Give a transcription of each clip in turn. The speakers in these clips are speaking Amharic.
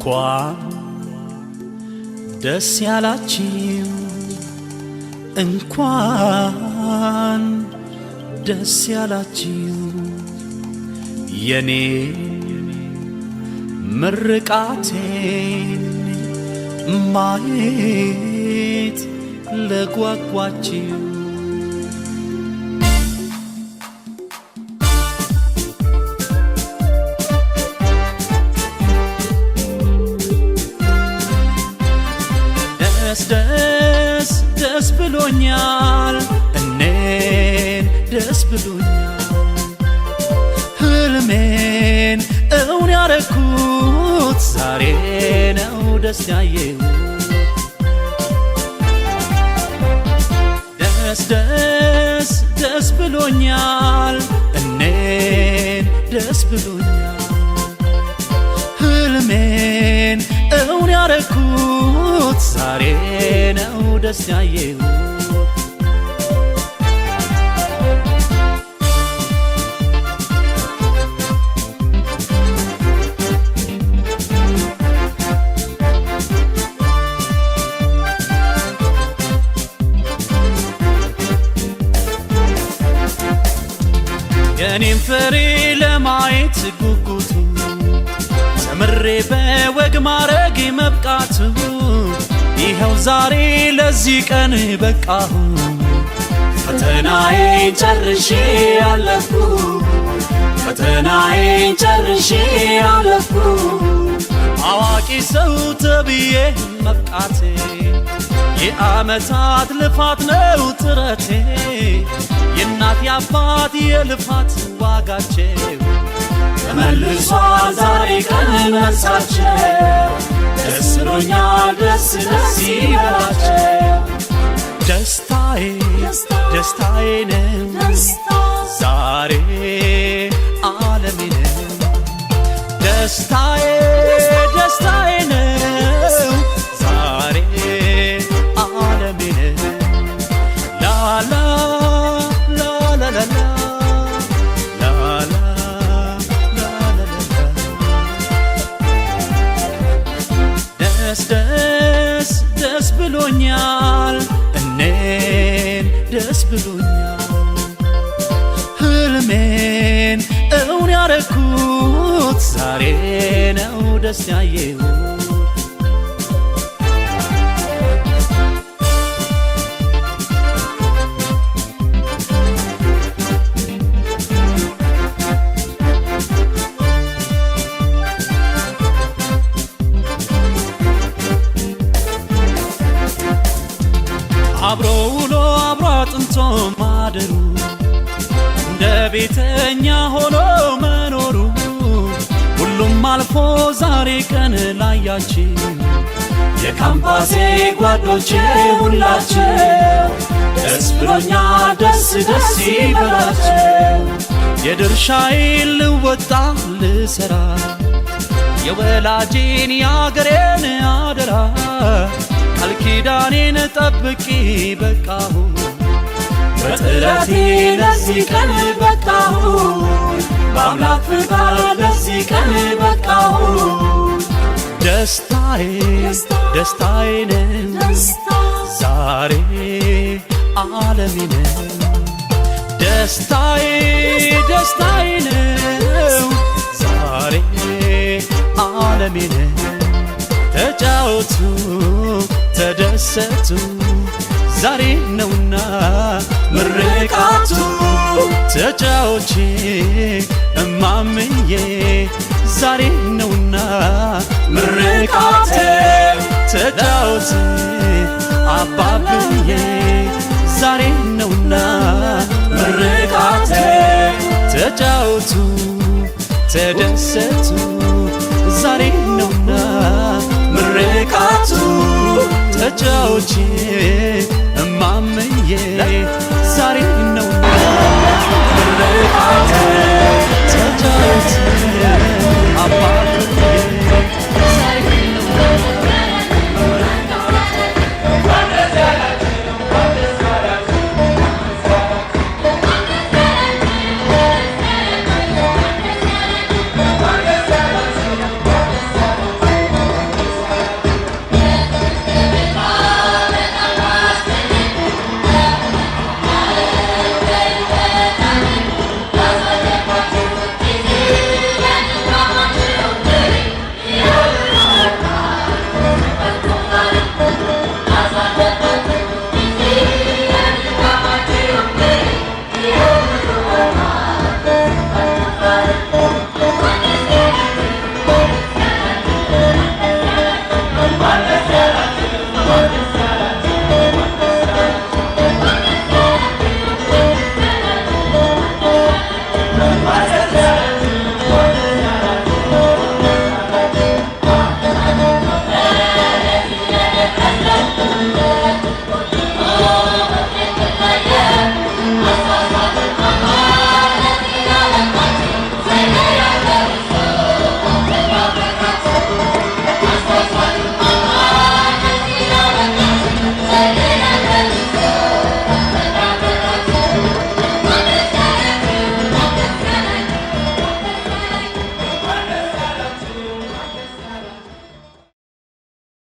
እንኳን ደስ ያላችሁ፣ እንኳን ደስ ያላችሁ፣ የኔ ምርቃቴን ማየት ለጓጓችሁ። ደስ ደስ ደስ ብሎኛል፣ እኔን ደስ ብሎኛል፣ ህልሜን እውን ያረኩት ዛሬ ነው ደስ ያየሁት። ደስ ደስ ደስ ብሎኛል፣ እኔን ደስ ብሎኛል፣ ህልሜን እውን ያረኩት ዛሬ ነው ደስ ያየሁት። የኔም ፍሬ ለማየት ጉጉቱ፣ ተምሬ በወግ ማረግ መብቃቱ፣ ይኸው ዛሬ ለዚህ ቀን በቃሁ። ፈተናዬን ጨርሼ አለፍኩ፣ ፈተናዬን ጨርሼ አለፍኩ። አዋቂ ሰው ተብዬ መብቃቴ የዓመታት ልፋት ነው ጥረቴ፣ የእናት የአባት የልፋት ዋጋቸው ተመልሷል ዛሬ ቀን መልሳቸው። ደስ ብሎኛል፣ ደስ ደስ ይበላቸው። ደስታዬ ደስታዬ ነው ዛሬ ዓለሜ ነው። ደስታዬ ደስታዬ ነው ዛሬ ዓለሜ ነው። ላላ ላላላላ ላላ ላላላላ። ደስ ደስ ደስ ብሎኛል፣ እኔን ደስ ብሎኛል፣ ህልሜን እውን ያረኩት ዛሬ ነው ደስ ያየሁት። አብሮ ውሎ አብሮ አጥንቶ ማደሩ፣ እንደ ቤተኛ ሆኖ መኖሩ፣ ሁሉም አልፎ ዛሬ ቀን ላያችሁ የካምፓሴ ጓዶቼ ሁላችሁ ደስ ብሎኛል፣ ደስ ደስ ይበላችሁ። የድርሻዬን ልወጣ ልሰራ፣ የወላጄን የአገሬን አደራ፣ ቃል ኪዳኔን ጠብቄ በቃሁ። በጥረቴ ለዚህ ቀን በቃሁ፣ በአምላክ ፍቃድ ለዚህ ቀን በቃሁ። ደስታዬ ደስታዬ ነው ዛሬ ዓለሜ ነው። ደስታዬ ደስታዬ ነው ዛሬ ዓለሜ ነው። ተጫወቱ ተደሰቱ ዛሬ ነውና ምርቃቱ። ተጫወቺ እማምዬ ዛሬ ነውና ምርቃቴ። ተጫወት አባብዬ ዛሬ ነውና ምርቃቴ። ተጫወቱ ተደሰቱ ዛሬ ነውና ምርቃቱ። ተጫወቺ እማምዬ ዛሬ ነውና ምርቃቴ። ተጫወት አባብዬ ዛሬ ነውና። እንኳን ደስ ያላችሁ።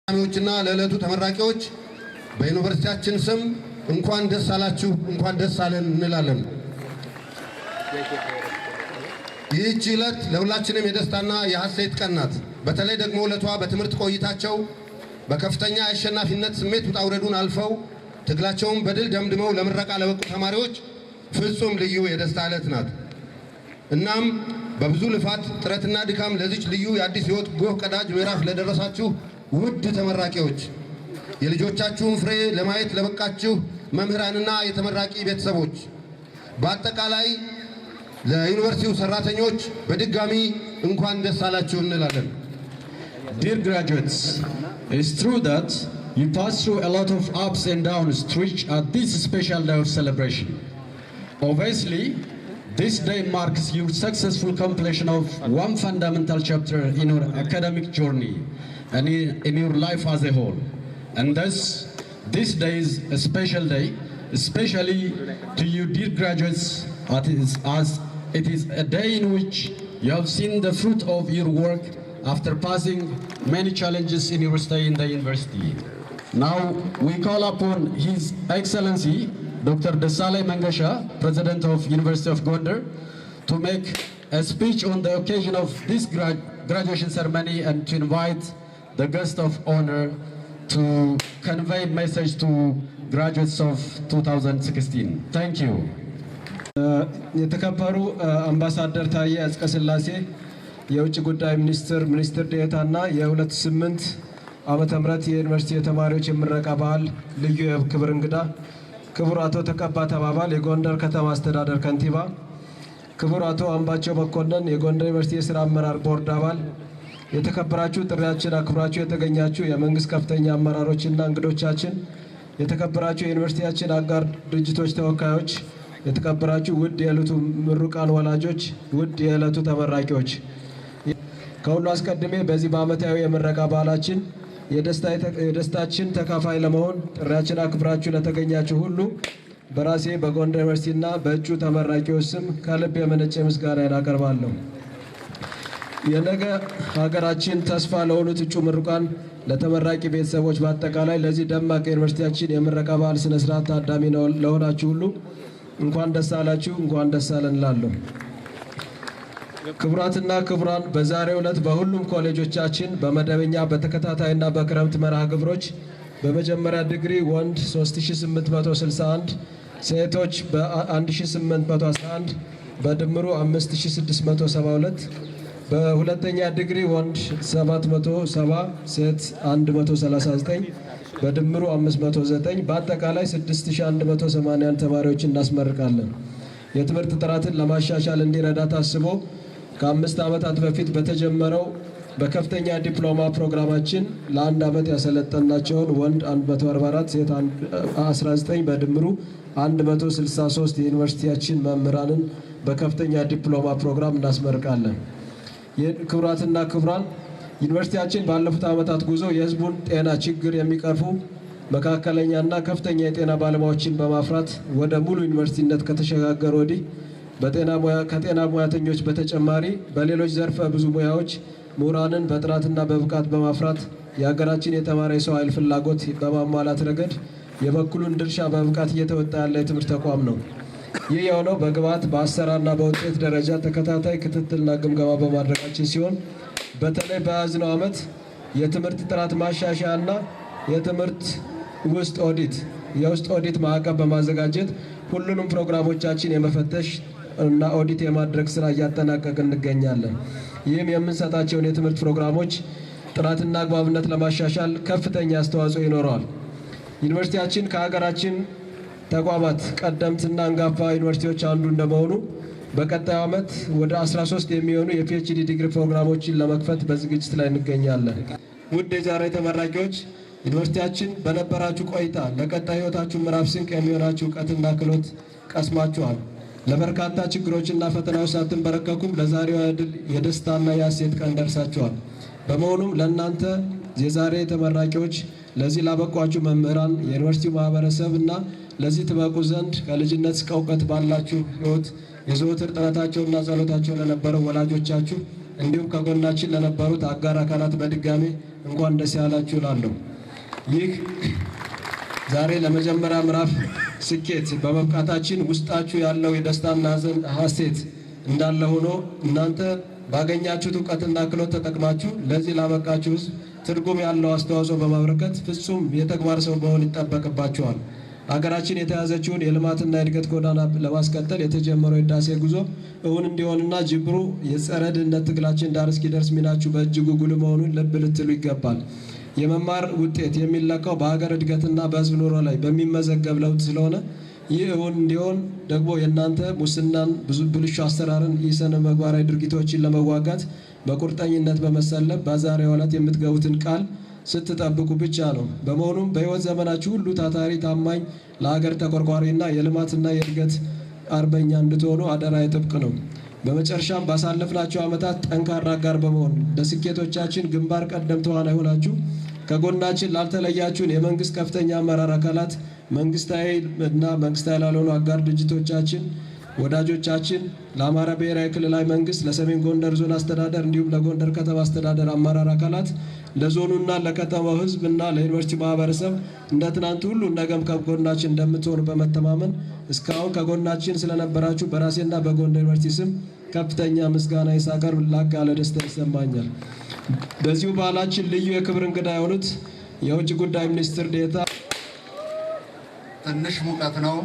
ዎችና ለዕለቱ ተመራቂዎች በዩኒቨርሲቲያችን ስም እንኳን ደስ አላችሁ፣ እንኳን ደስ አለን እንላለን። ይህች ዕለት ለሁላችንም የደስታና የሐሴት ቀን ናት። በተለይ ደግሞ ዕለቷ በትምህርት ቆይታቸው በከፍተኛ የአሸናፊነት ስሜት ውጣ ውረዱን አልፈው ትግላቸውን በድል ደምድመው ለምረቃ ለበቁ ተማሪዎች ፍጹም ልዩ የደስታ ዕለት ናት። እናም በብዙ ልፋት፣ ጥረትና ድካም ለዚች ልዩ የአዲስ ሕይወት ጎህ ቀዳጅ ምዕራፍ ለደረሳችሁ ውድ ተመራቂዎች፣ የልጆቻችሁን ፍሬ ለማየት ለበቃችሁ መምህራንና የተመራቂ ቤተሰቦች፣ በአጠቃላይ ለዩኒቨርሲቲው ሰራተኞች በድጋሚ እንኳን ደስ አላችሁ እንላለን። Dear graduates, it's true that you passed through a lot of ups and downs to reach at this special day of celebration. Obviously, this day marks your successful completion of one fundamental chapter in your academic journey and in your life as a whole. And thus, this day is a special day, especially to you, dear graduates, as it is a day in which you have seen the fruit of your work after passing many challenges in your stay in the university. Now we call upon His Excellency Dr. Dessalegn Mengesha, President of University of Gondar, to make a speech on the occasion of this graduation ceremony and to invite the guest of honor to convey message to graduates of 2016. Thank you. የተከበሩ አምባሳደር ታዬ አጽቀሥላሴ፣ የውጭ ጉዳይ ሚኒስትር ሚኒስትር ዴኤታና የ28 ዓመተ ምህረት የዩኒቨርሲቲ የተማሪዎች የምረቃ በዓል ልዩ የክብር እንግዳ፣ ክቡር አቶ ተቀባ ተባባል፣ የጎንደር ከተማ አስተዳደር ከንቲባ፣ ክቡር አቶ አምባቸው መኮንን፣ የጎንደር ዩኒቨርሲቲ የስራ አመራር ቦርድ አባል፣ የተከበራችሁ ጥሪያችን አክብራችሁ የተገኛችሁ የመንግስት ከፍተኛ አመራሮችና እንግዶቻችን፣ የተከበራችሁ የዩኒቨርሲቲያችን አጋር ድርጅቶች ተወካዮች፣ የተከበራችሁ ውድ የዕለቱ ምሩቃን ወላጆች፣ ውድ የዕለቱ ተመራቂዎች፣ ከሁሉ አስቀድሜ በዚህ በዓመታዊ የምረቃ በዓላችን የደስታችን ተካፋይ ለመሆን ጥሪያችን አክብራችሁ ለተገኛችሁ ሁሉ በራሴ፣ በጎንደር ዩኒቨርሲቲና በእጩ ተመራቂዎች ስም ከልብ የመነጨ ምስጋናዬን አቀርባለሁ። የነገ ሀገራችን ተስፋ ለሆኑት እጩ ምሩቃን፣ ለተመራቂ ቤተሰቦች፣ በአጠቃላይ ለዚህ ደማቅ የዩኒቨርሲቲያችን የምረቃ በዓል ስነ ስርዓት ታዳሚ ለሆናችሁ ሁሉ እንኳን ደስ አላችሁ፣ እንኳን ደስ አለን እላለሁ። ክቡራትና ክቡራን፣ በዛሬው ዕለት በሁሉም ኮሌጆቻችን በመደበኛ፣ በተከታታይና በክረምት መርሃ ግብሮች በመጀመሪያ ዲግሪ ወንድ 3861፣ ሴቶች በ1811፣ በድምሩ 5672፣ በሁለተኛ ዲግሪ ወንድ 770፣ ሴት 139፣ በድምሩ 509፣ በአጠቃላይ 6181 ተማሪዎችን እናስመርቃለን። የትምህርት ጥራትን ለማሻሻል እንዲረዳ ታስቦ ከ5 ዓመታት በፊት በተጀመረው በከፍተኛ ዲፕሎማ ፕሮግራማችን ለአንድ ዓመት ያሰለጠናቸውን ወንድ 144፣ ሴት 19፣ በድምሩ 163 የዩኒቨርሲቲያችን መምህራንን በከፍተኛ ዲፕሎማ ፕሮግራም እናስመርቃለን። ክቡራትና ክቡራን፣ ዩኒቨርሲቲያችን ባለፉት ዓመታት ጉዞ የሕዝቡን ጤና ችግር የሚቀርፉ መካከለኛና ከፍተኛ የጤና ባለሙያዎችን በማፍራት ወደ ሙሉ ዩኒቨርሲቲነት ከተሸጋገረ ወዲህ ከጤና ሙያተኞች በተጨማሪ በሌሎች ዘርፈ ብዙ ሙያዎች ምሁራንን በጥራትና በብቃት በማፍራት የሀገራችን የተማረ የሰው ኃይል ፍላጎት በማሟላት ረገድ የበኩሉን ድርሻ በብቃት እየተወጣ ያለ የትምህርት ተቋም ነው። ይህ የሆነው በግብዓት፣ በአሰራርና በውጤት ደረጃ ተከታታይ ክትትልና ግምገማ በማድረጋችን ሲሆን በተለይ በያዝነው ዓመት የትምህርት ጥራት ማሻሻያና የትምህርት ውስጥ ኦዲት የውስጥ ኦዲት ማዕቀፍ በማዘጋጀት ሁሉንም ፕሮግራሞቻችን የመፈተሽ እና ኦዲት የማድረግ ስራ እያጠናቀቅን እንገኛለን። ይህም የምንሰጣቸውን የትምህርት ፕሮግራሞች ጥራትና አግባብነት ለማሻሻል ከፍተኛ አስተዋጽኦ ይኖረዋል። ዩኒቨርሲቲያችን ከሀገራችን ተቋማት ቀደምትና አንጋፋ ዩኒቨርሲቲዎች አንዱ እንደመሆኑ በቀጣዩ ዓመት ወደ 13 የሚሆኑ የ PhD ዲግሪ ፕሮግራሞችን ለመክፈት በዝግጅት ላይ እንገኛለን። ውድ የዛሬ ተመራቂዎች፣ ዩኒቨርሲቲያችን በነበራችሁ ቆይታ ለቀጣይ ሕይወታችሁ ምዕራፍ ስንቅ የሚሆናችሁ እውቀትና ክህሎት ቀስማችኋል። ለበርካታ ችግሮችና ፈተናዎች ሳትንበረከኩም ለዛሬዋ ድል የደስታና የሐሴት ቀን ደርሳችኋል። በመሆኑም ለእናንተ የዛሬ ተመራቂዎች፣ ለዚህ ላበቋችሁ መምህራን፣ የዩኒቨርሲቲው ማህበረሰብ እና ለዚህ ትበቁ ዘንድ ከልጅነት እስከ እውቀት ባላችሁ ሕይወት የዘወትር ጥረታቸውና ጸሎታቸው ለነበረው ወላጆቻችሁ እንዲሁም ከጎናችን ለነበሩት አጋር አካላት በድጋሜ እንኳን ደስ ያላችሁ እላለሁ። ይህ ዛሬ ለመጀመሪያ ምዕራፍ ስኬት በመብቃታችን ውስጣችሁ ያለው የደስታና ሐዘን ሐሴት እንዳለ ሆኖ፣ እናንተ ባገኛችሁት እውቀትና ክህሎት ተጠቅማችሁ ለዚህ ላበቃችሁ ሕዝብ ትርጉም ያለው አስተዋጽኦ በማበረከት ፍጹም የተግባር ሰው መሆን ይጠበቅባችኋል። ሀገራችን የተያዘችውን የልማትና የእድገት ጎዳና ለማስቀጠል የተጀመረው የህዳሴ ጉዞ እውን እንዲሆንና ጅምሩ የጸረ ድህነት ትግላችን ዳር እስኪደርስ ሚናችሁ በእጅጉ ጉልህ መሆኑን ልብ ልትሉ ይገባል። የመማር ውጤት የሚለካው በሀገር እድገትና በህዝብ ኑሮ ላይ በሚመዘገብ ለውጥ ስለሆነ፣ ይህ እውን እንዲሆን ደግሞ የእናንተ ሙስናን፣ ብዙ ብልሹ አሰራርን፣ ኢስነ ምግባራዊ ድርጊቶችን ለመዋጋት በቁርጠኝነት በመሰለፍ በዛሬው ዕለት የምትገቡትን ቃል ስትጠብቁ ብቻ ነው። በመሆኑም በህይወት ዘመናችሁ ሁሉ ታታሪ፣ ታማኝ፣ ለሀገር ተቆርቋሪና የልማትና የእድገት አርበኛ እንድትሆኑ አደራ የጥብቅ ነው። በመጨረሻም ባሳለፍናቸው ዓመታት ጠንካራ አጋር በመሆን ለስኬቶቻችን ግንባር ቀደም ተዋናይ ሆናችሁ ከጎናችን ላልተለያችሁን የመንግስት ከፍተኛ አመራር አካላት፣ መንግስታዊ እና መንግስታዊ ላልሆኑ አጋር ድርጅቶቻችን፣ ወዳጆቻችን፣ ለአማራ ብሔራዊ ክልላዊ መንግስት፣ ለሰሜን ጎንደር ዞን አስተዳደር እንዲሁም ለጎንደር ከተማ አስተዳደር አመራር አካላት፣ ለዞኑና ለከተማው ህዝብ እና ለዩኒቨርሲቲ ማህበረሰብ እንደ ትናንቱ ሁሉ ነገም ከጎናችን እንደምትሆኑ በመተማመን እስካሁን ከጎናችን ስለነበራችሁ በራሴና በጎንደር ዩኒቨርሲቲ ስም ከፍተኛ ምስጋና ሳቀርብ ላቅ ያለ ደስታ ይሰማኛል። በዚሁ በዓላችን ልዩ የክብር እንግዳ የሆኑት የውጭ ጉዳይ ሚኒስትር ዴኤታ ትንሽ ሙቀት ነው።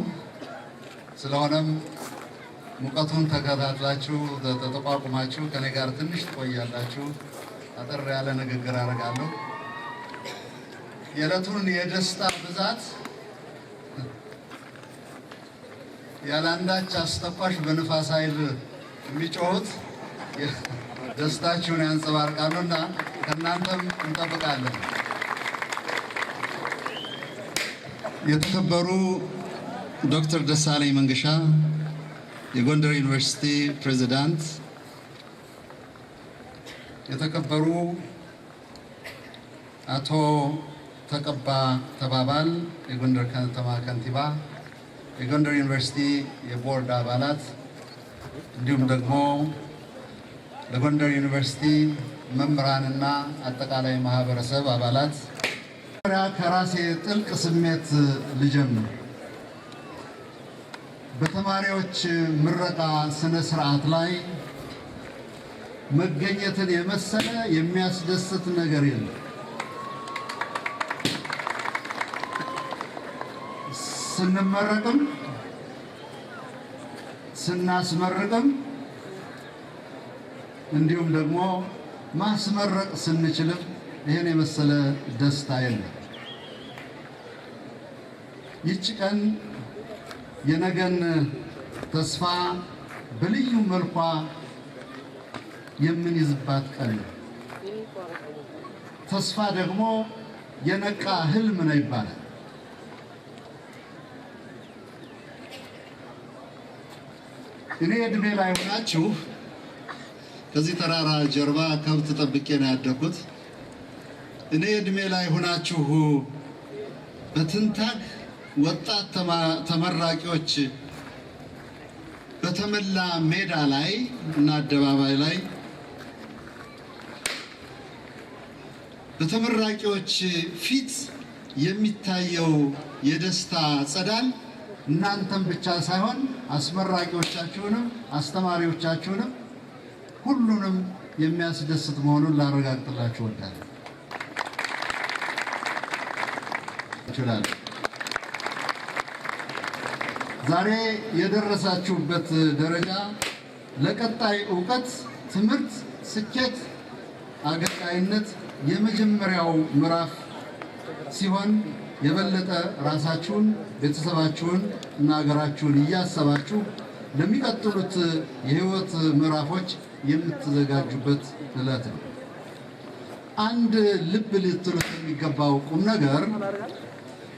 ስለሆነም ሙቀቱን ተከታትላችሁ፣ ተቋቁማችሁ ከኔ ጋር ትንሽ ትቆያላችሁ። አጠር ያለ ንግግር አደርጋለሁ። የዕለቱን የደስታ ብዛት ያለ አንዳች አስተኳሽ በንፋስ ኃይል የሚጮሁት ደስታችሁን ያንጸባርቃሉና ከእናንተም እንጠብቃለን። የተከበሩ ዶክተር ደሳለኝ መንገሻ፣ የጎንደር ዩኒቨርሲቲ ፕሬዚዳንት፣ የተከበሩ አቶ ተቀባ ተባባል፣ የጎንደር ከተማ ከንቲባ፣ የጎንደር ዩኒቨርሲቲ የቦርድ አባላት፣ እንዲሁም ደግሞ ለጎንደር ዩኒቨርሲቲ መምህራንና አጠቃላይ ማህበረሰብ አባላት፣ ከራሴ ጥልቅ ስሜት ልጀምር። በተማሪዎች ምረቃ ስነ ስርዓት ላይ መገኘትን የመሰለ የሚያስደስት ነገር የለም። ስንመረቅም ስናስመርቅም እንዲሁም ደግሞ ማስመረቅ ስንችልም ይህን የመሰለ ደስታ የለም። ይህች ቀን የነገን ተስፋ በልዩ መልኳ የምንይዝባት ቀን ነው። ተስፋ ደግሞ የነቃ ህልም ነው ይባላል። እኔ እድሜ ላይ ሆናችሁ ከዚህ ተራራ ጀርባ ከብት ጠብቄ ነው ያደግኩት። እኔ እድሜ ላይ ሆናችሁ በትንታግ ወጣት ተመራቂዎች በተሞላ ሜዳ ላይ እና አደባባይ ላይ በተመራቂዎች ፊት የሚታየው የደስታ ጸዳል እናንተም ብቻ ሳይሆን አስመራቂዎቻችሁንም አስተማሪዎቻችሁንም ሁሉንም የሚያስደስት መሆኑን ላረጋግጥላችሁ እወዳለሁ። ይችላል። ዛሬ የደረሳችሁበት ደረጃ ለቀጣይ ዕውቀት፣ ትምህርት፣ ስኬት፣ አገልጋይነት የመጀመሪያው ምዕራፍ ሲሆን የበለጠ ራሳችሁን፣ ቤተሰባችሁን እና ሀገራችሁን እያሰባችሁ ለሚቀጥሉት የህይወት ምዕራፎች የምትዘጋጁበት ዕለት ነው። አንድ ልብ ልትሉት የሚገባው ቁም ነገር፣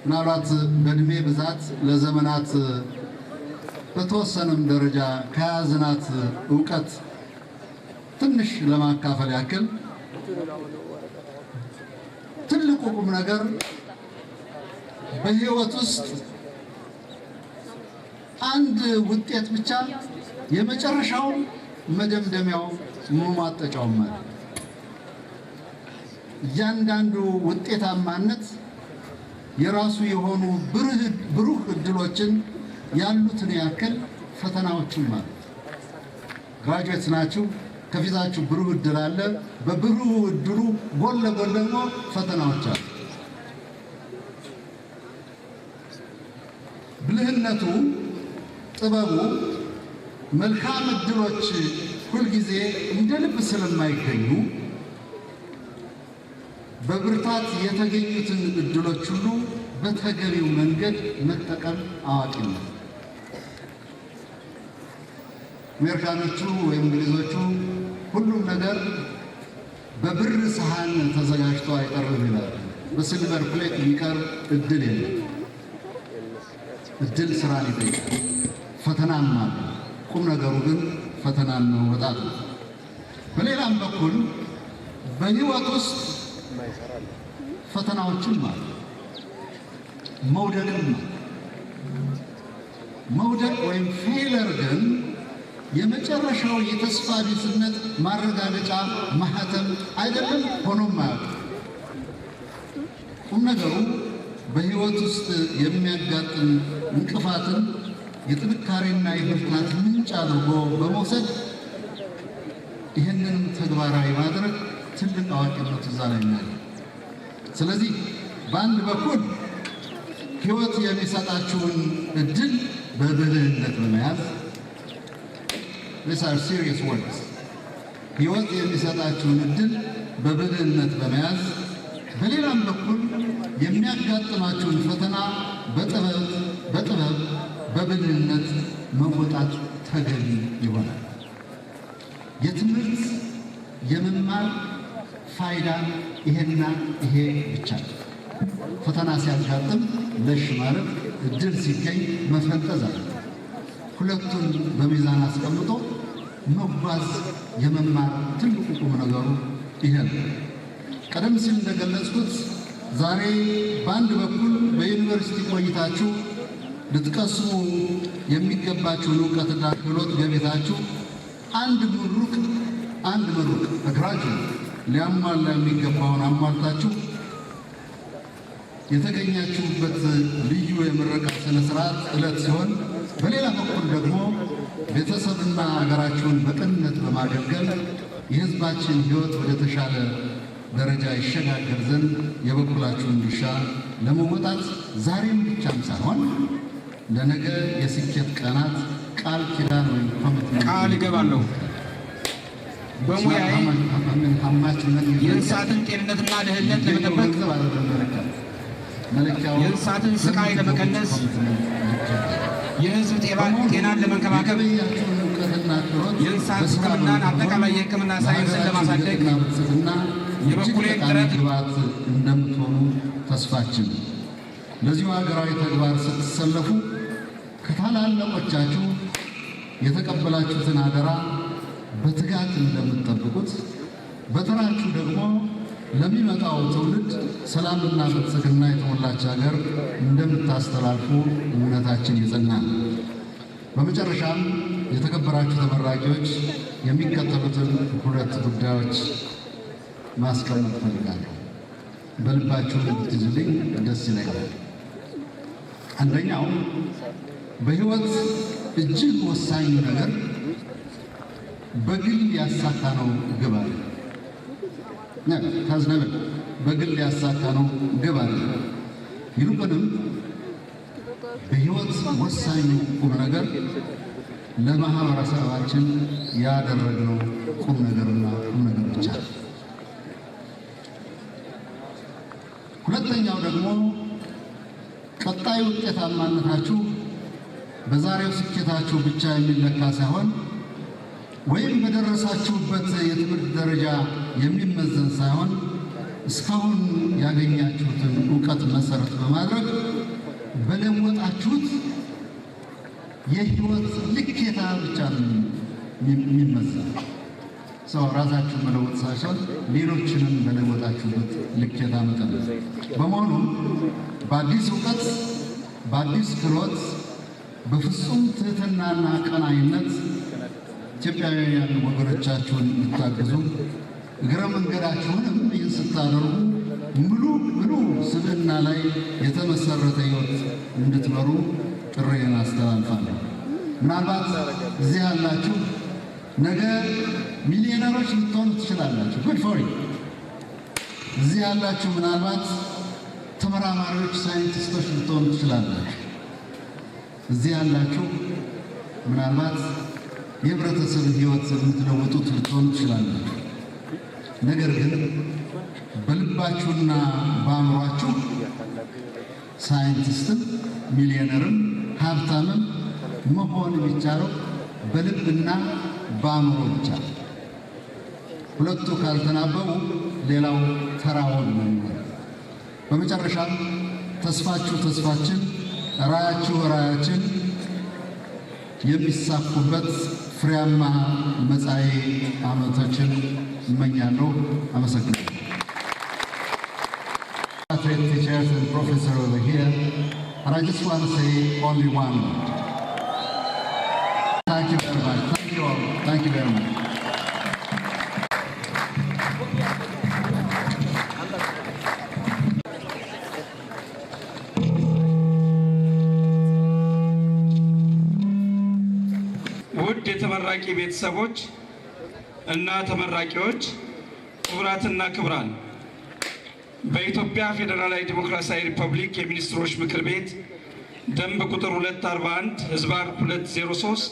ምናልባት በእድሜ ብዛት ለዘመናት በተወሰነም ደረጃ ከያዝናት እውቀት ትንሽ ለማካፈል ያክል፣ ትልቁ ቁም ነገር በህይወት ውስጥ አንድ ውጤት ብቻ የመጨረሻው መደምደሚያው መሟጠጫው ማለት እያንዳንዱ ውጤታማነት የራሱ የሆኑ ብሩህ እድሎችን ያሉትን ያክል ፈተናዎችም አሉት። Graduates ናችሁ። ከፊታችሁ ብሩህ እድል አለ። በብሩህ እድሉ ጎን ለጎን ደግሞ ፈተናዎች አሉ። ብልህነቱ፣ ጥበቡ መልካም እድሎች ሁልጊዜ እንደ ልብ ስለማይገኙ በብርታት የተገኙትን እድሎች ሁሉ በተገቢው መንገድ መጠቀም አዋቂነት። አሜሪካኖቹ ወይም እንግሊዞቹ ሁሉም ነገር በብር ሰሃን ተዘጋጅቶ አይቀርብም ይላሉ። በ silver plate የሚቀርብ እድል የለም። እድል ስራን ይጠይቃል፣ ፈተናም አለ። ቁም ነገሩ ግን ፈተናን መወጣት ነው። በሌላም በኩል በህይወት ውስጥ ፈተናዎችም አሉ፣ መውደቅም አለ። መውደቅ ወይም failure ግን የመጨረሻው የተስፋ ቢስነት ማረጋገጫ ማህተም አይደለም፣ ሆኖም አያውቅም። ቁም ነገሩ በህይወት ውስጥ የሚያጋጥም እንቅፋትን የጥንካሬና የብርታት ምንጭ አድርጎ በመውሰድ ይህንን ተግባራዊ ማድረግ ትልቅ አዋቂነት እዛ ላይ እናያለን። ስለዚህ በአንድ በኩል ህይወት የሚሰጣችሁን እድል በብልህነት በመያዝ፣ these are serious words፣ ህይወት የሚሰጣችሁን እድል በብልህነት በመያዝ፣ በሌላም በኩል የሚያጋጥማችሁን ፈተና በጥበብ በብልህነት መወጣት ተገቢ ይሆናል። የትምህርት የመማር ፋይዳ ይሄና ይሄ ብቻ ነው። ፈተና ሲያጋጥም ለሽ ማለት፣ እድል ሲገኝ መፈንጠዝ አለ። ሁለቱን በሚዛን አስቀምጦ መጓዝ የመማር ትልቁ ቁም ነገሩ ይሄ ነው። ቀደም ሲል እንደገለጽኩት ዛሬ በአንድ በኩል በዩኒቨርሲቲ ቆይታችሁ ልትቀስሙ የሚገባችሁን እውቀትና ክህሎት ገቢታችሁ አንድ ምሩቅ graduate ሊያሟላ የሚገባውን አሟልታችሁ የተገኛችሁበት ልዩ የምረቃ ስነ ስርዓት ዕለት ሲሆን፣ በሌላ በኩል ደግሞ ቤተሰብና ሀገራችሁን በቅንነት በማገልገል የሕዝባችን ሕይወት ወደ ተሻለ ደረጃ ይሸጋገር ዘንድ የበኩላችሁን ድርሻ ለመወጣት ዛሬም ብቻም ሳይሆን ለነገ የስኬት ቀናት ቃል ኪዳን ወይም commitment ቃል እገባለሁ። በሙያዬ የእንስሳትን ጤንነትና ደህንነት ለመጠበቅ፣ የእንስሳትን ስቃይ ለመቀነስ፣ የሕዝብ ጤናን ለመንከባከብ፣ የእንስሳት ሕክምናን አጠቃላይ የሕክምና ሳይንስን ለማሳደግ የበኩሌን ጥረት ግብዓት እንደምትሆኑ ተስፋችን። ለዚሁ ሀገራዊ ተግባር ስትሰለፉ ከታላላቆቻችሁ የተቀበላችሁትን አደራ በትጋት እንደምትጠብቁት፣ በተራችሁ ደግሞ ለሚመጣው ትውልድ ሰላምና ብልጽግና የተሞላች ሀገር እንደምታስተላልፉ እምነታችን የጸና ነው። በመጨረሻም የተከበራችሁ ተመራቂዎች፣ የሚከተሉትን ሁለት ጉዳዮች ማስቀመጥ እፈልጋለሁ። በልባችሁ እንድትይዙልኝ ደስ ይለኛል። አንደኛው በሕይወት እጅግ ወሳኙ ነገር በግል ያሳካነው ግብ አለ። ካዝነብል በግል ያሳካነው ግብ አለ። ይልቁንም በሕይወት ወሳኙ ቁም ነገር ለማህበረሰባችን ያደረግነው ቁም ነገርና ቁም ነገር ብቻ ነው። ሁለተኛው ደግሞ ቀጣይ ውጤታማነታችሁ በዛሬው ስኬታችሁ ብቻ የሚለካ ሳይሆን ወይም በደረሳችሁበት የትምህርት ደረጃ የሚመዘን ሳይሆን እስካሁን ያገኛችሁትን እውቀት መሰረት በማድረግ በለወጣችሁት የህይወት ልኬታ ብቻ ነው የሚመዘን። ሰው ራሳችሁን መለወጥ ሳይሆን ሌሎችንም በለወጣችሁበት ልኬታ መጠን ነው። በመሆኑም በአዲስ እውቀት፣ በአዲስ ክህሎት፣ በፍጹም ትህትናና ቀናይነት ኢትዮጵያውያን ወገኖቻችሁን እንድታግዙ፣ እግረ መንገዳችሁንም ይህን ስታደርጉ ሙሉ ሙሉ ስብዕና ላይ የተመሰረተ ህይወት እንድትመሩ ጥሪዬን አስተላልፋለሁ። ምናልባት እዚህ ያላችሁ ነገ ሚሊዮነሮች ልትሆኑ ትችላላችሁ። Good for you። እዚህ ያላችሁ ምናልባት ተመራማሪዎች፣ ሳይንቲስቶች ልትሆኑ ትችላላችሁ። እዚህ ያላችሁ ምናልባት የህብረተሰብ ህይወት የምትለውጡት ልትሆኑ ትችላላችሁ። ነገር ግን በልባችሁና በአእምሯችሁ ሳይንቲስትም ሚሊዮነርም ሀብታምም መሆን የሚቻለው በልብና በአእምሮ ብቻ ነው። ሁለቱ ካልተናበቡ ሌላው ተራ ወግ ነው የሚሆነው። በመጨረሻም ተስፋችሁ ተስፋችን፣ ራዕያችሁ ራዕያችን የሚሳኩበት ፍሬያማ መጻኢ ዓመቶችን እመኛለሁ። አመሰግናለሁ። Teachers and professor over here, and I just want to say only one word. Thank you very much. Thank you all. Thank you very much. ውድ የተመራቂ ቤተሰቦች እና ተመራቂዎች፣ ክቡራትና ክቡራን፣ በኢትዮጵያ ፌዴራላዊ ዲሞክራሲያዊ ሪፐብሊክ የሚኒስትሮች ምክር ቤት ደንብ ቁጥር 241/203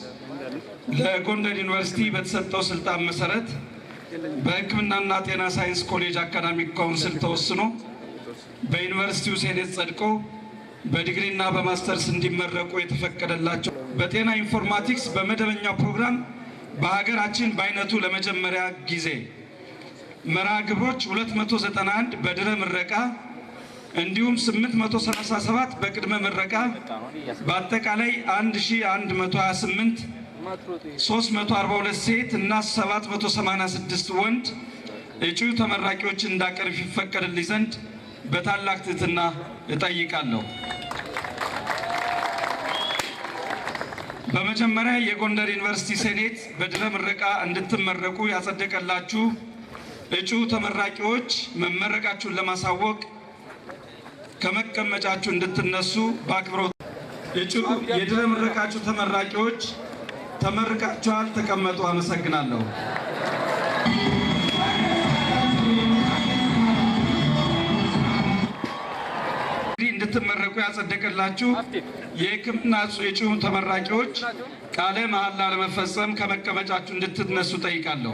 ለጎንደር ዩኒቨርሲቲ በተሰጠው ስልጣን መሰረት በሕክምናና ጤና ሳይንስ ኮሌጅ አካዳሚክ ካውንስል ተወስኖ በዩኒቨርሲቲው ሴኔት ጸድቆ በዲግሪና በማስተርስ እንዲመረቁ የተፈቀደላቸው በጤና ኢንፎርማቲክስ በመደበኛው ፕሮግራም በሀገራችን በአይነቱ ለመጀመሪያ ጊዜ መርሃ ግብሮች 291 በድህረ ምረቃ እንዲሁም 837 በቅድመ ምረቃ በአጠቃላይ 1128፣ 342 ሴት እና 786 ወንድ እጩ ተመራቂዎች እንዳቀርብ ይፈቀድልኝ ዘንድ በታላቅ ትህትና እጠይቃለሁ። በመጀመሪያ የጎንደር ዩኒቨርሲቲ ሴኔት በድህረ ምረቃ እንድትመረቁ ያጸደቀላችሁ እጩ ተመራቂዎች መመረቃችሁን ለማሳወቅ ከመቀመጫችሁ እንድትነሱ በአክብሮት። እጩ የድህረ ምረቃችሁ ተመራቂዎች ተመርቃችኋል። ተቀመጡ። አመሰግናለሁ። እንድትመረቁ ያጸደቀላችሁ የሕክምና እጩ ተመራቂዎች ቃለ መሐላ ለመፈጸም ከመቀመጫችሁ እንድትነሱ ጠይቃለሁ።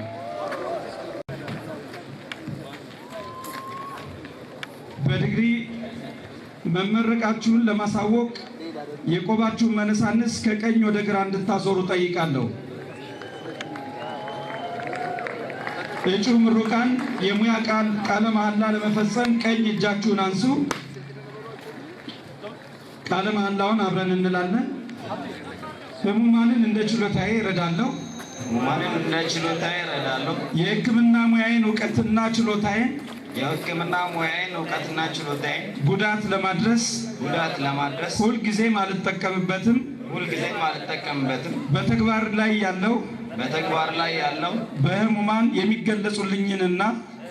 በዲግሪ መመረቃችሁን ለማሳወቅ የቆባችሁን መነሳንስ ከቀኝ ወደ ግራ እንድታዞሩ ጠይቃለሁ። እጩ ምሩቃን የሙያ ቃል ቃለ መሐላ ለመፈጸም ቀኝ እጃችሁን አንሱ። ቃለ መሐላውን አብረን እንላለን። ህሙማንን እንደ ችሎታዬ እረዳለሁ። ህሙማንን እንደ ችሎታዬ እረዳለሁ። የሕክምና ሙያዬን እውቀትና ችሎታዬን የሕክምና ሙያዬን እውቀትና ችሎታዬን ጉዳት ለማድረስ ጉዳት ለማድረስ ሁልጊዜም አልጠቀምበትም። ሁልጊዜም አልጠቀምበትም። በተግባር ላይ ያለው በተግባር ላይ ያለው በህሙማን የሚገለጹልኝንና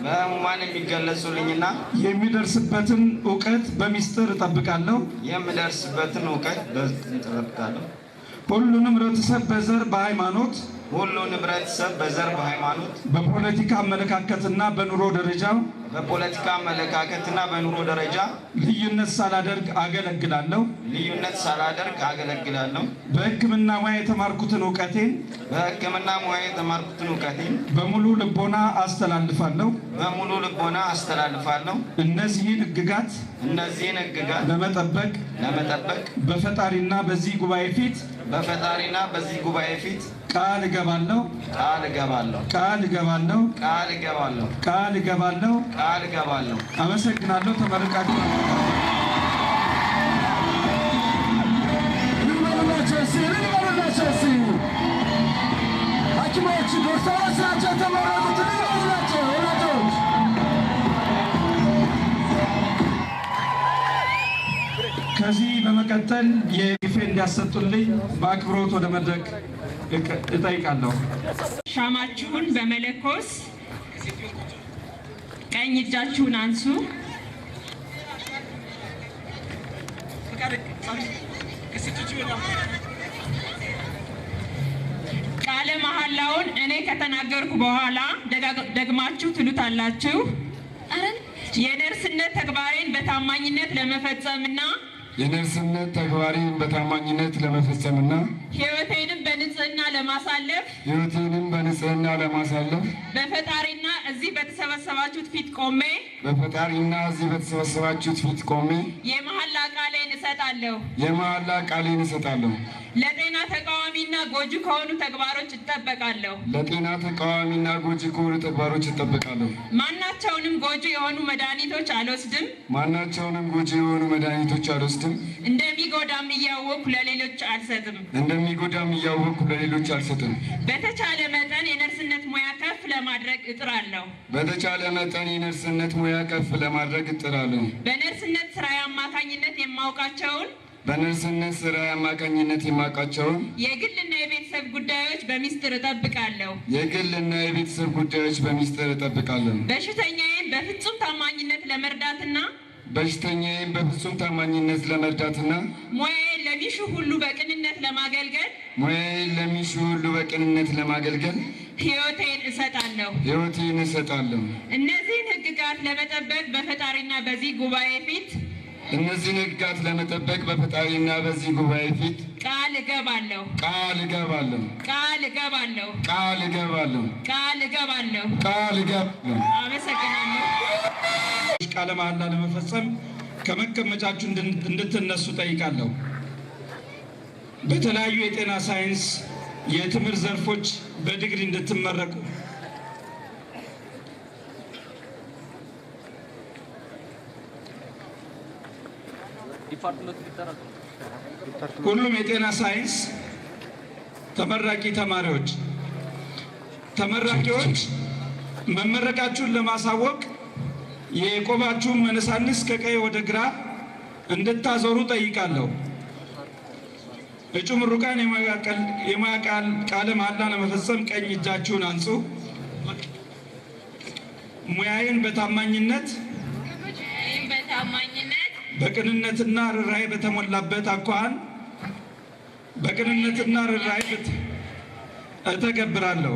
በህሙማን የሚገለጹልኝና የሚደርስበትን እውቀት በሚስጥር እጠብቃለሁ። የምደርስበትን እውቀት እጠብቃለሁ። ሁሉንም ህብረተሰብ በዘር፣ በሃይማኖት፣ ሁሉን ህብረተሰብ በዘር፣ በሃይማኖት፣ በፖለቲካ አመለካከትና በኑሮ ደረጃው በፖለቲካ አመለካከትና በኑሮ ደረጃ ልዩነት ሳላደርግ አገለግላለሁ። ልዩነት ሳላደርግ አገለግላለሁ። በሕክምና ሙያ የተማርኩትን እውቀቴን በሕክምና ሙያ የተማርኩትን እውቀቴን በሙሉ ልቦና አስተላልፋለሁ። በሙሉ ልቦና አስተላልፋለሁ። እነዚህን ሕግጋት ለመጠበቅ በፈጣሪና በዚህ ጉባኤ ፊት በፈጣሪና በዚህ ጉባኤ ፊት ቃል እገባለሁ። ቃል እገባለሁ። ቃል እገባለሁ። ቃል እገባለሁ። ቃል እገባለሁ። ቃል እገባለሁ። አመሰግናለሁ። ተመርቃችሁ ይበሉላቸው እስኪ፣ ይበሉላቸው እስኪ። ሐኪሞች ዶክተሮች ናቸው የተመረቁት። ይበሉላቸው ወላጆች። ከዚህ በመቀጠል የጊፌ እንዲያሰጡልኝ በአክብሮት ወደ መድረክ እጠይቃለሁ። ሻማችሁን በመለኮስ ቀኝ እጃችሁን አንሱ። ቃለ መሐላውን እኔ ከተናገርኩ በኋላ ደግማችሁ ትሉታላችሁ። የነርስነት ተግባሬን በታማኝነት ለመፈጸምና የነርስነት ተግባሬን በታማኝነት ለመፈጸምና ሕይወቴንም በንጽህና ለማሳለፍ ሕይወቴንም በንጽህና ለማሳለፍ በፈጣሪና እዚህ በተሰበሰባችሁት ፊት ቆሜ በፈጣሪና እዚህ በተሰበሰባችሁት ፊት ቆሜ የመሐላ ቃሌን እሰጣለሁ። የመሐላ ቃሌን እሰጣለሁ። ለጤና ተቃዋሚና ጎጂ ከሆኑ ተግባሮች እጠበቃለሁ። ለጤና ተቃዋሚና ጎጂ ከሆኑ ተግባሮች እጠበቃለሁ። ማናቸውንም ጎጂ የሆኑ መድኃኒቶች አልወስድም። ማናቸውንም ጎጂ የሆኑ መድኃኒቶች አልወስድም። እንደሚጎዳም እያወቅኩ ለሌሎች አልሰጥም። እንደሚጎዳም እያወቅኩ ለሌሎች አልሰጥም። በተቻለ መጠን የነርስነት ሙያ ከፍ ለማድረግ እጥራለሁ። በተቻለ መጠን የነርስነት ሙያ ከፍ ለማድረግ እጥራለሁ። በነርስነት ስራዬ አማካኝነት የማውቃቸውን በነርስነት ስራ አማካኝነት የማውቃቸውን የግልና የቤተሰብ ጉዳዮች በሚስጥር እጠብቃለሁ። የግልና የቤተሰብ ጉዳዮች በሚስጥር እጠብቃለሁ። በሽተኛዬን በፍጹም ታማኝነት ለመርዳትና በሽተኛዬን በፍጹም ታማኝነት ለመርዳትና ሙያዬን ለሚሹ ሁሉ በቅንነት ለማገልገል ሙያዬን ለሚሹ ሁሉ በቅንነት ለማገልገል ሕይወቴን እሰጣለሁ። ሕይወቴን እሰጣለሁ። እነዚህን ሕግጋት ለመጠበቅ በፈጣሪና በዚህ ጉባኤ ፊት እነዚህን ሕግጋት ለመጠበቅ በፈጣሪና በዚህ ጉባኤ ፊት ቃል እገባለሁ። ቃል እገባለሁ። ቃል እገባለሁ። ቃል እገባለሁ። ቃል እገባለሁ። ቃል እገባለሁ። አመሰግናለሁ። ቃለ መሐላ ለመፈጸም ከመቀመጫችሁ እንድትነሱ ጠይቃለሁ። በተለያዩ የጤና ሳይንስ የትምህርት ዘርፎች በዲግሪ እንድትመረቁ። ሁሉም የጤና ሳይንስ ተመራቂ ተማሪዎች፣ ተመራቂዎች መመረቃችሁን ለማሳወቅ የቆባችሁን መነሳንስ ከቀኝ ወደ ግራ እንድታዞሩ ጠይቃለሁ። እጩ ምሩቃን የሙያ ቃለ መሐላ ለመፈጸም ቀኝ እጃችሁን አንሱ። ሙያዬን በታማኝነት በታማኝነት በቅንነትና ርኅራኄ በተሞላበት አኳኋን በቅንነትና ርኅራኄ እተገብራለሁ።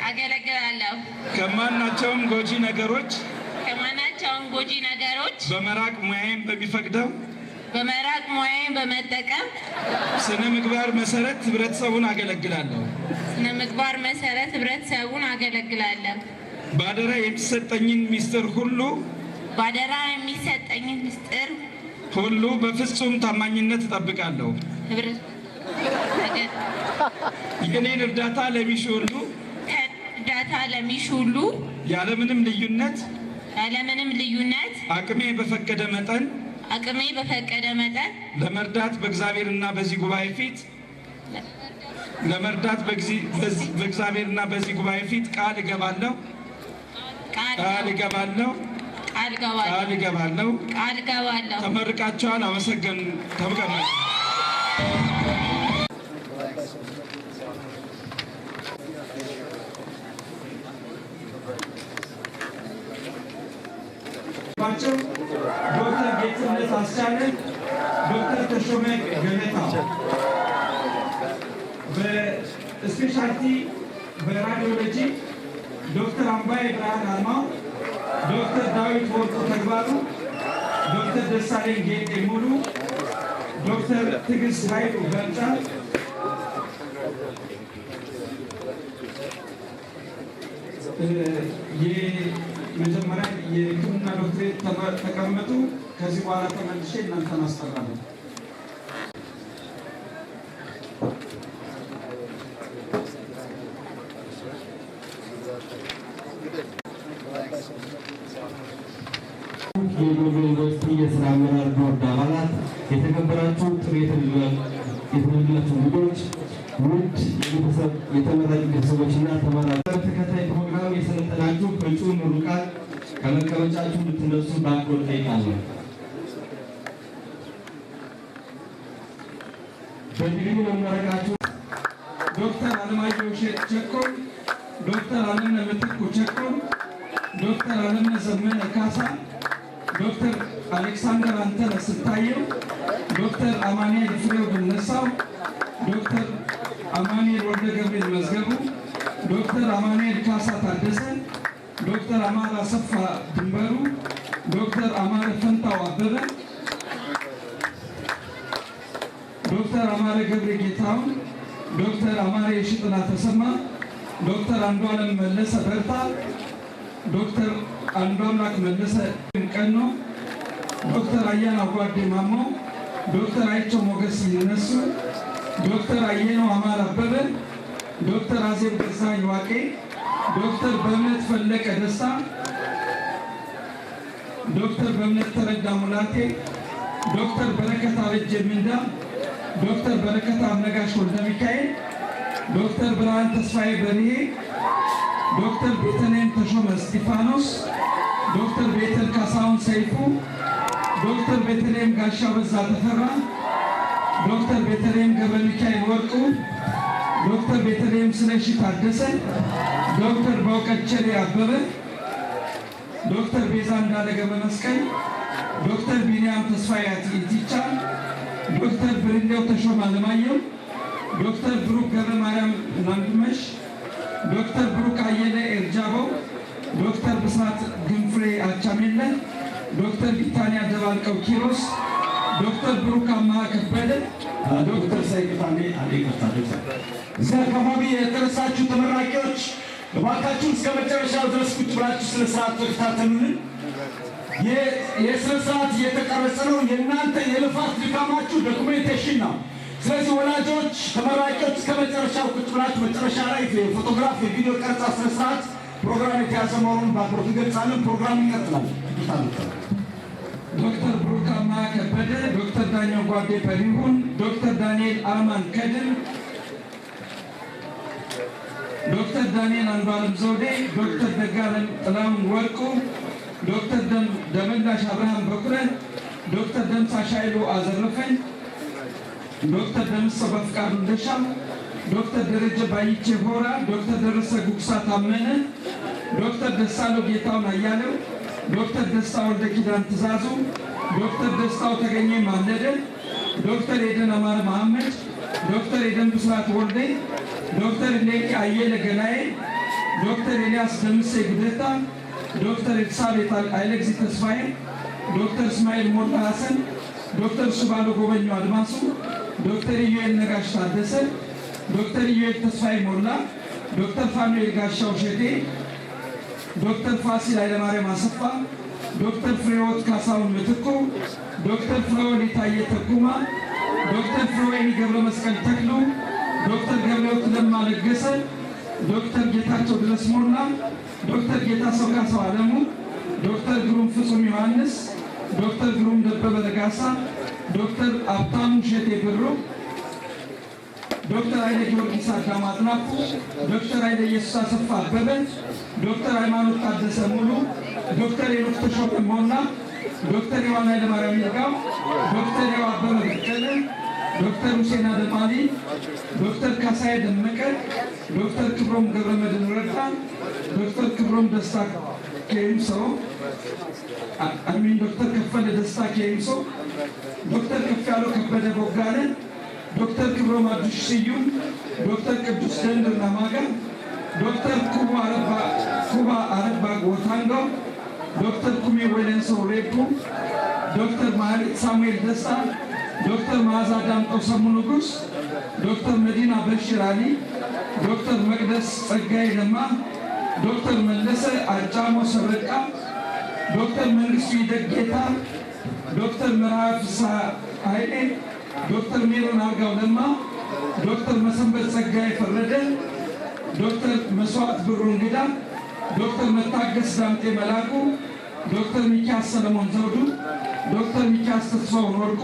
አገለግላለሁ። ከማናቸውም ጎጂ ነገሮች ከማናቸውም ጎጂ ነገሮች በመራቅ ሙያዬን በሚፈቅደው በመራቅ ሙያዬን በመጠቀም ስነ ምግባር መሰረት ህብረተሰቡን አገለግላለሁ። ስነ ምግባር መሰረት ህብረተሰቡን አገለግላለሁ። በአደራ የሚሰጠኝን ሚስጥር ሁሉ ባደራ የሚሰጠኝን ምስጢር ሁሉ በፍጹም ታማኝነት እጠብቃለሁ። ህብረት የእኔን እርዳታ ለሚሹ ሁሉ እርዳታ ለሚሹ ሁሉ ያለምንም ልዩነት ያለምንም ልዩነት አቅሜ በፈቀደ መጠን አቅሜ በፈቀደ መጠን ለመርዳት በእግዚአብሔርና በዚህ ጉባኤ ፊት ለመርዳት በእግዚአብሔርና በዚህ ጉባኤ ፊት ቃል እገባለሁ። ቃል እገባለሁ። ቃል እገባለሁ። ቃል እገባለሁ። ቃል እገባለሁ። ተመርቃችኋል። አመሰግን ተመቀመጡ። ዶክተር ጌትነት አስቻለ፣ ዶክተር ተሾመ ገለታ በ Specialty በ radiology ዶክተር አምባዬ ብርሃን አልማው፣ ዶክተር ዳዊት ወርቁ ተግባሩ፣ ዶክተር ደሳለኝ ጌጤ ሙሉ፣ ዶክተር ትዕግስት ኃይሉ በልጫ፣ የመጀመሪያ የሕክምና ዶክትሬት ተቀመጡ። ከዚህ በኋላ ተመልሼ እናንተን አስጠራለሁ። የጎንደር ዩኒቨርሲቲ የስራ አመራር ቦርድ አባላት፣ የተከበራችሁ ጥሪ የተደረገላችሁ እንግዶች፣ ውድ የተመራቂ ቤተሰቦችና ተመራቂ በተከታይ ፕሮግራም የሰለጠናችሁ እጩ ምሩቃን ከመቀመጫችሁ እንድትነሱ በአክብሮት እጠይቃለሁ። በዲግሪ መመረቃችሁ ዶክተር አለማየሁ ቸኮል፣ ዶክተር አለምነህ ምትኩ ቸኮል፣ ዶክተር አለምነህ ዘመነ ካሳ፣ ዶክተር አሌክሳንደር አንተነህ ስንታየው፣ ዶክተር አማኑኤል ፍሬው ድነሳው፣ ዶክተር አማኑኤል ወልደ ገብርኤል መዝገቡ፣ ዶክተር አማኑኤል ካሳ ታደሰ፣ ዶክተር አማረ አሰፋ ድንበሩ፣ ዶክተር አማረ ፈንታው አበበ፣ ዶክተር አማረ ገብረ ጌታሁን፣ ዶክተር አማረ የሺጥላ ተሰማ፣ ዶክተር አንዱዓለም መለሰ በርታ፣ ዶክተር አንዱአምላክ መለሰ ቀኖ፣ ዶክተር አያና ጓዴ ማሞ፣ ዶክተር አይቸው ሞገስ ይነሱ፣ ዶክተር አየነው አማረ አበበ፣ ዶክተር አዜብ ገዛኸኝ ዋቄ፣ ዶክተር በእምነት ፈለቀ ደስታ፣ ዶክተር በእምነት ተረዳ ሙላቴ፣ ዶክተር በረከት አበጀ ምንዳ፣ ዶክተር በረከት አብነጋሽ ወልደ ሚካኤል፣ ዶክተር ብርሃን ተስፋዬ በርሄ፣ ዶክተር ቤተልሔም ተሾመ እስጢፋኖስ፣ ዶክተር ቤተል ካሳሁን ሰይፉ፣ ዶክተር ቤተልሔም ጋሻ በዛ ተፈራ፣ ዶክተር ቤተልሔም ገብረ ሚካኤል ወርቁ፣ ዶክተር ቤተልሔም ስለሺ ታደሰ፣ ዶክተር በእውቀት ቸሬ አበበ፣ ዶክተር ቤዛ እንዳለ ገብረ መስቀል፣ ዶክተር ቢንያም ተስፋዬ ኢቲቻ፣ ዶክተር ብርሌው ተሾመ አለማየሁ፣ ዶክተር ብሩክ ገብረ ማርያም ናንድመሽ፣ ዶክተር ብሩክ አየለ ኤርጃቦ፣ ዶክተር ብስራት ግንፍሬ አቻሜለ፣ ዶክተር ቢታንያ ደባልቀው ኪሮስ፣ ዶክተር ብሩክ አማሃ ከበደ፣ ዶክተር ሰይጣኔ ይቅርታ፣ ዶክተር እዚህ አካባቢ የተነሳችሁ ተመራቂዎች እባካችሁ እስከ መጨረሻው ድረስ ቁጭ ብላችሁ ስነ ስርዓት ተከታተሉልን። የስነ ስርዓት እየተቀረጸ ነው። የእናንተ የልፋት ድካማችሁ documentation ነው። ስለዚህ ወላጆች፣ ተመራቂዎች እስከ መጨረሻው ቁጭ ብላችሁ መጨረሻ ላይ የፎቶግራፍ የቪዲዮ ቀረጻ ስነ ስርዓት ፕሮግራም የተያዘ መሆኑን በአክብሮት እንገልጻለን። ፕሮግራም ይቀጥላል። ዶክተር ብሩክ አማሃ ከበደ፣ ዶክተር ዳኛው ጓዴ በሪሁን፣ ዶክተር ዳንኤል አማን ከድር፣ ዶክተር ዳንኤል አንዱዓለም ዘውዴ፣ ዶክተር ደጋለም ጥላሁን ወርቁ፣ ዶክተር ደመላሽ አብርሃም በኩረ፣ ዶክተር ደምሳሽ ኃይሉ አዘረፈኝ፣ ዶክተር ደምሰው በፍቃዱ እንደሻው፣ ዶክተር ደረጀ ባይቼ ሆራ፣ ዶክተር ደረሰ ጉግሳ ታመነ፣ ዶክተር ደሳለው ጌታውን አያሌው፣ ዶክተር ደስታ ወልደ ኪዳን ትእዛዙ፣ ዶክተር ደስታው ተገኘ ማለደ፣ ዶክተር ኤደን አማረ መሐመድ፣ ዶክተር ኤደን ብስራት ወልዴ፣ ዶክተር ሌቂ አየለ ገላዬ፣ ዶክተር ኤልያስ ደምሴ ጉደታ፣ ዶክተር ኤልሳቤጥ ኃይለጊዜ ተስፋዬ፣ ዶክተር እስማኤል ሞላ ሐሰን፣ ዶክተር ሱባሎ ጎበኘው አድማሱ፣ ዶክተር ኢዩኤል ነጋሽ ታደሰ፣ ዶክተር ኢዩኤል ተስፋዬ ሞላ፣ ዶክተር ፋኑኤል ጋሻው ሸቴ፣ ዶክተር ፋሲል ኃይለማርያም አሰፋ፣ ዶክተር ፍሬህይወት ካሳሁን ምትኩ፣ ዶክተር ፍሬወይኒ ታየ ተኩማ፣ ዶክተር ፍሬወይኒ ገብረ መስቀል ተክሉ፣ ዶክተር ገብረሕይወት ለማ ለገሰ፣ ዶክተር ጌታቸው ድረስ ሞላ፣ ዶክተር ጌታሰው ካሳው አለሙ፣ ዶክተር ግሩም ፍጹም ዮሐንስ፣ ዶክተር ግሩም ደበበ ነጋሳ፣ ዶክተር አብታሙ ሸቴ ብሩ፣ ዶክተር ኃይለ ጊዮርጊስ አዳም አጥናፉ፣ ዶክተር ኃይለ ኢየሱስ አሰፋ አበበ፣ ዶክተር ሃይማኖት ታደሰ ሙሉ፣ ዶክተር ሄኖክ ተሾመ ሞላ፣ ዶክተር ዮሐን ኃይለማርያም ይርጋው፣ ዶክተር ያው አበበ በቀለ፣ ዶክተር ሁሴን አደም አሊ፣ ዶክተር ካሳዬ ደመቀ፣ ዶክተር ክብሮም ገብረመድህን ረዳ፣ ዶክተር ክብሮም ደስታ ኬምሶ አሚን፣ ዶክተር ከፈለ ደስታ ኬምሶ፣ ዶክተር ከፍያለው ከበደ ቦጋለ፣ ዶክተር ክብሮም አዱሽ ስዩም፣ ዶክተር ቅዱስ ደንድር ናማጋ፣ ዶክተር ኩባ አረባ ጎታንዶ፣ ዶክተር ኩሜ ወለንሶ ሬፑ፣ ዶክተር ማህሌት ሳሙኤል ደስታ፣ ዶክተር መዓዛ ዳምጠው ሰሙ ንጉስ፣ ዶክተር መዲና በሽር አሊ፣ ዶክተር መቅደስ ጸጋዬ ለማ፣ ዶክተር መለሰ አጫሞ ሰረቃ፣ ዶክተር መንግስቱ ይደጌታ፣ ዶክተር መርሃ ፍስሐ ኃይሌ፣ ዶክተር ሜሮን አርጋው ለማ፣ ዶክተር መሰንበት ጸጋዬ ፈረደ፣ ዶክተር መስዋዕት ብሩ እንግዳ፣ ዶክተር መታገስ ዳምጤ መላኩ፣ ዶክተር ሚኪያስ ሰለሞን ዘውዱ፣ ዶክተር ሚኪያስ ተስፋውን ወርቁ፣